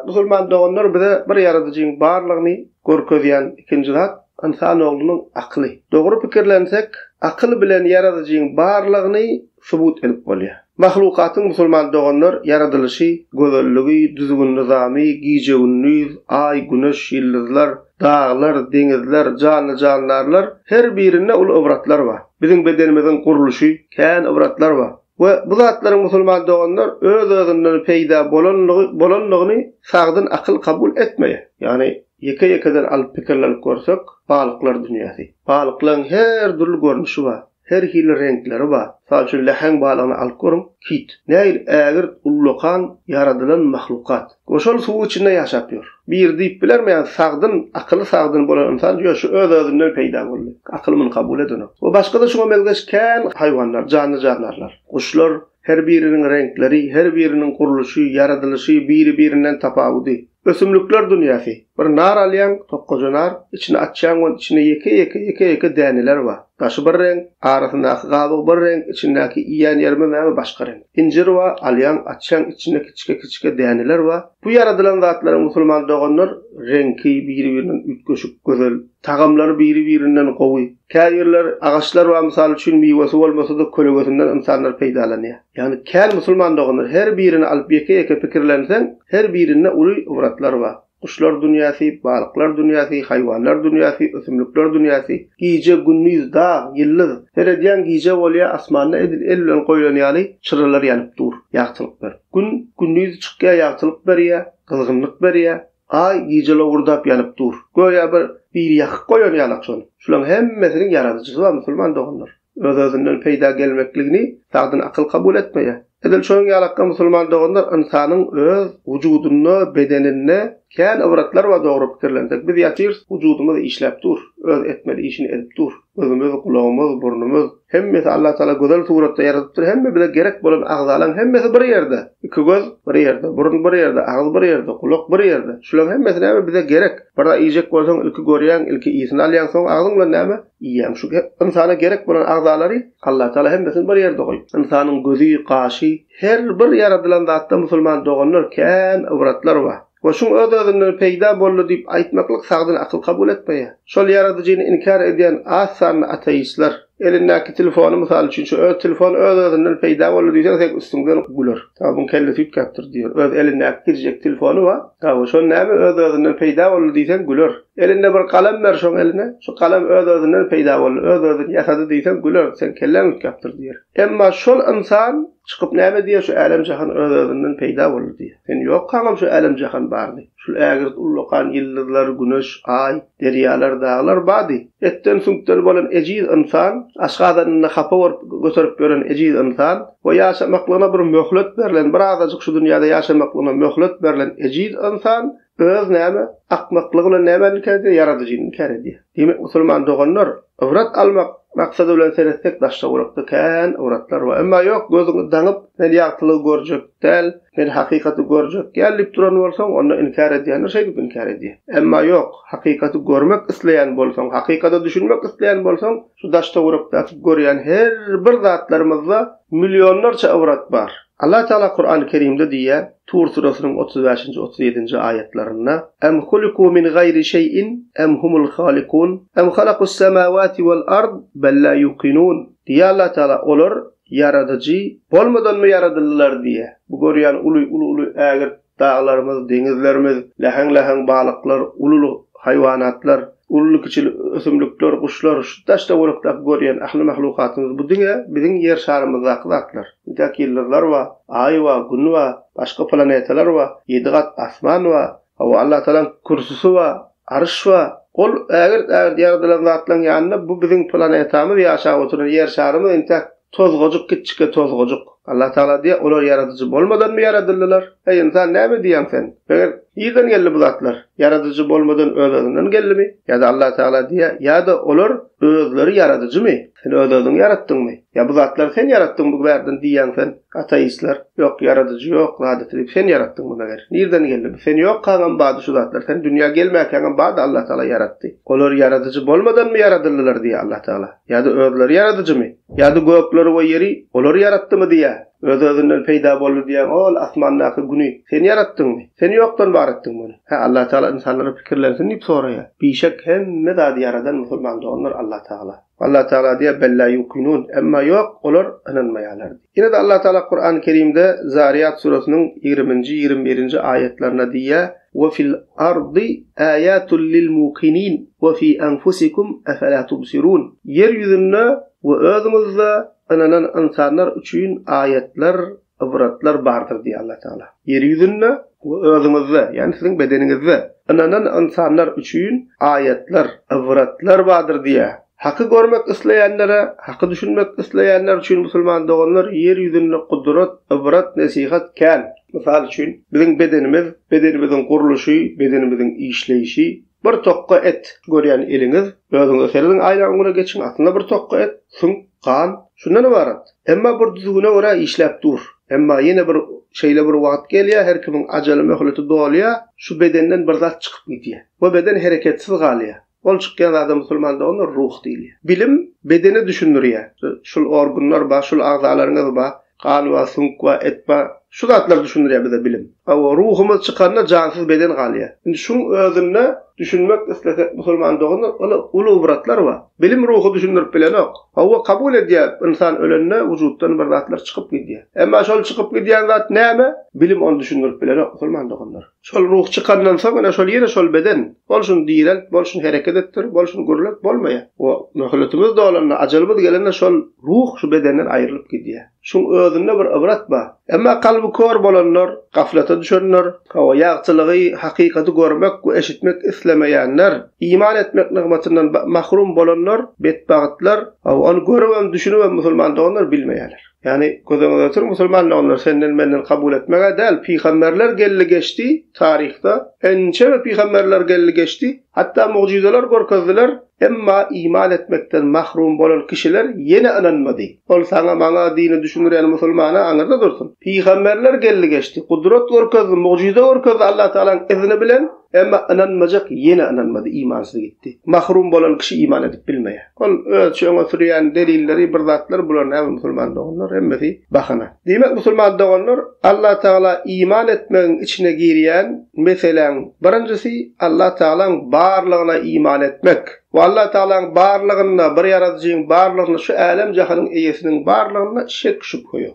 zat musulman doganlar bize bir ýaradyjyň barlygyny görkezýän ikinji zat ynsan oglunyň akyly. Dogry pikirlensek akyl bilen ýaradyjyň barlygyny subut edip bolýar. Mahlukatyň musulman doganlar ýaradylyşy, gözelligi, düzgün-nyzamy, gije-gündiz, aý, güneş, ýyldyzlar, daglar, deňizler, janly-jandarlar her birinde uly ybratlar bar. Biziň bedenimiziň gurluşy, kän ybratlar bar. We bu zatlaryň musulman doganlar öz-özünden peýda bolanlygy bolanlygyny sagdyn akyl kabul etmeýär. Ýagny ýeke-ýekeden alyp pikirlenip görsek, balyklar dünýäsi. Balyklaryň her dürli görnüşi bar. Her hili reňkleri bar. Mysal üçin läheň balygyny alyp görüň, kit. Nähili ägirt, ullakan ýaradylan mahlukat. We şol suwuň içinde ýaşap ýör. Biri diýip bilermi ýa sagdyn, akyly sagdyn bolan ynsan ýo şu öz-özünden peýda boldy. Akyl muny kabul edenok. We başga-da şuňa meňzeş kän haýwanlar, janly-jandarlar. Guşlar, her biriniň reňkleri, her biriniň gurluşy, ýaradylyşy biri-birinden tapawudy. Ösümlikler dünýäsi. Bir nar alýaň, tokgaja nar, içini açýaň we içinde ýeke-ýeke, ýeke-ýeke däneler bar. Daşy bir reňk, arasyndaky gabygy bir reňk, içindäki iýýän ýerimiz näme başga reňk. Injir bar, alýaň, açýaň, içinde kiçike-kiçike däneler bar. Bu ýaradylan zatlaryň musulman doganlar reňki biri-birinden üýtgeşik gözel, tagamlary biri-birinden gowy. Käbirler agaçlar bar mysal üçin miwesi bolmasa-da kölegesinden ynsanlar peýdalanýar. Ýagny kän musulman doganlar her birini alyp ýeke-ýeke pikirlenseň her birinde uly ybratlar bar. Guşlar dünýäsi, balyklar dünýäsi, haýwanlar dünýäsi, ösümlikler dünýäsi, gije, gündiz, dag, ýyldyz. Seredýäň gije bolýar asmanda edil el bilen goýlan ýaly çyralar ýanyp dur, ýagtylyk berip. Gün gündiz çykýar ýagtylyk berýär, gyzgynlyk berýär. Aý gije lowurdap ýanyp dur. Göýä bir biri ýakyp goýan ýalak şony. Şulaň hemmesiniň ýaradyjysy bar musulman doganlar. Öz-özünden peýda gelmekligini sagdyn akyl kabul etmeýär. Edil şonuň ýalakka musulman doganlar ynsanyň öz wujudynda, bedeninde kän ybratlar bar dogry pikirlensek. Biz ýatyrys, wujudymyz işläp dur, öz etmeli işini edip dur. Gözümiz, gulagymyz, burnumyz, hemmesi Allatagala gözel suratda ýaradypdyr, hemme bize gerek bolan agzalaň hemmesi bir ýerde. Iki göz bir ýerde, burun bir ýerde, agyz bir ýerde, gulak bir ýerde. Şulaň hemmesi näme bize gerek. Bir zat iýjek bolsaň ilki görýäň, ilki ysyn alýaň, soň agzyň bilen näme? Iýýäň. Şu ynsana gerek bolan agzalary Allatagala hemmesini bir ýerde goýup. Ynsanyň gözi, gaşy, her bir ýaradylan zatda musulman doganlar kän ybratlar bar. We şuň öz-özünden peýda boldy diýip aýtmaklyk sagdyn akyl kabul etmeýär. Şol ýaradyjyny inkär edýän az sanly ateistler, elindäki telefony mysal üçin şu öz telefon öz-özünden peýda boldy diýseň seň üstüňden güler. Ýa buň kellesi üýtgäpdir diýer. Öz elindäki kiçijek telefony bar. Ýa şol näme öz-özünden peýda boldy diýseň güler. Elinde bir galam ber şoň eline, şu galam öz-özünden peýda boldy, öz-özüni ýasady diýseň güler, seň kelläň üýtgäpdir diýer. Emma şol ynsan çykyp näme diýer, şu älem-jahan öz-özünden peýda boldy diýer. Sen ýokkaňam şu älem-jahan bardy. Şul ägirt ullakan ýyldyzlar, güneş, aý, derýalar, daglar bardy. Etden-süňkden bolan ejiz ynsan, aşgazanynda hapa bolup göterip ýören ejiz ynsan we ýaşamaklygyna bir möhlet berlen, bir azajyk şu dünýäde ýaşamaklygyna möhlet berlen ejiz ynsan Öz näme, akmaklygy bilen nämäni inkär edýär? Ýaradyjyny inkär edýär. Diýmek, musulman doganlar, ybrat almak maksady bilen seretsek, daş-töwerekde kän ybratlar bar. Emma ýok, gözüňi daňyp, men ýagtylygy görjek däl, men hakykaty görjek däl diýip duran bolsaň, onda inkär edýänler şeýdip inkär edýär. Emma ýok, hakykaty görmek isleýän bolsaň, hakykata düşünmek isleýän bolsaň, şu daş-töwerekdäki görýän her bir zatlarymyzda millionlarça ybrat bar. Allah Tagala Kurany Kerimde diýýär, Tur surasynyň 35-nji, 37-nji aýatlarynda, Em huliku min gaýri şeýin em humul halikun em halakus semawati wal ard bel la ýukinun diýýär Allah Tagala, olar ýaradyjy bolmadanmy ýaradyldylar diýýär. Bu görýän uly uly uly ägirt Daglarymyz, deňizlerimiz, läheň-läheň balyklar, ululy haýwanatlar, ululy-kiçili ösümlikler, guşlar, şu daş-töwerekdäki görýän ähli mahlukatymyz bu diňe biziň Ýer şarymyzdaky zatlar. Intäk ýyldyzlar bar, Aý bar, Gün bar, başga planetalar bar, ýedi gat asman bar, hawa, Allatagalaň kürsüsi bar, aryş bar. Ol ägirt-ägirt ýaradylan zatlaryň ýanynda bu biziň planetamyz, ýaşap oturan Ýer şarymyz intäk Tozgajyk kiçjike tozgajyk. Allah Tagala diýýär, olar ýaradyjy bolmadanmy ýaradyldylar? Eý ynsan näme diýýäň sen? Meger nirden geldi bu zatlar? Ýaradyjy bolmadan öz-özünden geldimi? Ýa-da Allah Tagala diýýär, ýa-da olar özleri ýaradyjymy? Sen öz-özüňi ýaratdyňmy? Ýa bu zatlary sen ýaratdyňmy bu bärden diýýäň sen? Ateistler, ýok ýaradyjy ýok zat diýip sen ýaratdyňmy meger? Nirden geldi bu? Sen ýokkaňam bardy şu zatlar. Sen dünýä gelmäkäňem bardy Allah Tagala ýaratdy. Olar ýaradyjy bolmadanmy ýaradyldylar diýýär Allah Tagala. Ýa-da özleri ýaradyjymy? Ýa-da gökleri we ýeri olar ýaratdymy diýýär. Öz-özünden peýda boldy diýýäň, ol asmandaky Güni sen ýaratdyňmy? Sen ýokdan bar etdiň muny. Hä, Allatagala ynsanlara pikirlensin diýip soraýar. Bişek hemme zady ýaradan musulman doganlar Allatagala. Allatagala diýýär, Bel la ýukinun, emma ýok, olar ynanmaýarlar diýýär. Ýene-de Allatagala Kurany Kerimde Zariýat surasynyň ýigriminji, 21-nji aýatlarynda diýýär, We fil ardy aýatun lil mukinin we fi anfusikum efela tubsirun. Ýer ýüzünde we özüňizde ynanan ynsanlar üçin aýatlar, ybratlar bardyr diýýär Allah Tagala. Ýer ýüzünde we özüňizde, ýagny siziň bedeniňizde ynanan ynsanlar üçin aýatlar, ybratlar bardyr diýýär. Haky görmek isleýänlere, haky düşünmek isleýänler üçin musulman doganlar ýer ýüzünde gudrat, ybrat, nesihat kän. Mysal üçin, biziň bedenimiz, bedenimiziň gurluşy, bedenimiziň işleýşi, bir tokga et görýän eliňiz, özüňize serediň aýna öňüne geçiň, aslynda bir tokga et, süňk, gan, şundan ybarat. Emma bir düzgüne görä işläp dur. Emma ýene bir şeýle bir wagt gelýär, her kimiň ajaly möhleti dolýar, şu bedenden bir zat çykyp gidýär we beden hereketsiz galýar. Ol çykýan zada musulman doganlar ruh diýilýär. Bilim bedene düşündirýär. Şul organlar bar, şul agzalaryňyz bar, gan bar, süňk bar, et bar. Şu zatlary düşündirýär bize bilim. Hawa, ruhumyz çykanda jansyz beden galýar. Indi şuň özünde düşünmek islesek musulman doganlar ol uly ybratlar bar. Bilim ruhy düşündirip bilenok. Hawa, kabul edýär, ynsan ölende wujutdan bir zatlar çykyp gidýär. Emma şol çykyp gidýän zat näme? Bilim ony düşündirip bilenok musulman doganlar. Şol ruh çykandan soň ine şol ýene şol beden, bol şuny direlt, bol şuny hereket etdir, bol şuny gürlet bolmaýar. O möhletimiz dolanda, ajalymyz gelende şol ruh şu bedenden aýrylyp gidýär. Şuň özünde bir ybrat bar. Emma kalby kör bolanlar, gaflata düşenler, hawa, ýagtylygy, hakykaty görmek we eşitmek islemeýänler, iman etmek nygmatyndan mahrum bolanlar, betbagytlar, hawa, ony görübem, düşünibem musulman doganlar bilmeýärler. Ýagny, göz öňüňe getir, musulman doganlar, senden-menden kabul etmeg-ä däl, pygamberler geldi-geçdi taryhda, ençeme pygamberler geldi-geçdi, hatda mugjyzalar görkezdiler, emma iman etmekden mahrum bolan kişiler ýene ynanmady. Ol saňa, maňa dini düşündirýän musulmana aňyrda dursun. Pygamberler geldi-geçdi, gudrat görkezdi, mugjyza görkezdi Allatagalaň izni bilen, emma ynanmajak ýene ynanmady, imansyz gitdi. Mahrum bolan kişi iman edip bilmeýär. Ol özçe öňe sürýän delilleri bir zatlar bular näme musulman doganlar hemmesi bahana. Diýmek musulman doganlar Allah Tagala iman etmegiň içine girýän meseläň birinjisi Allah Tagalaň barlygyna iman etmek. We Allah Tagalaň barlygynda bir ýaradyjyň barlygynda şu älem jahanyň eýesiniň barlygynda şek şübhe ýok.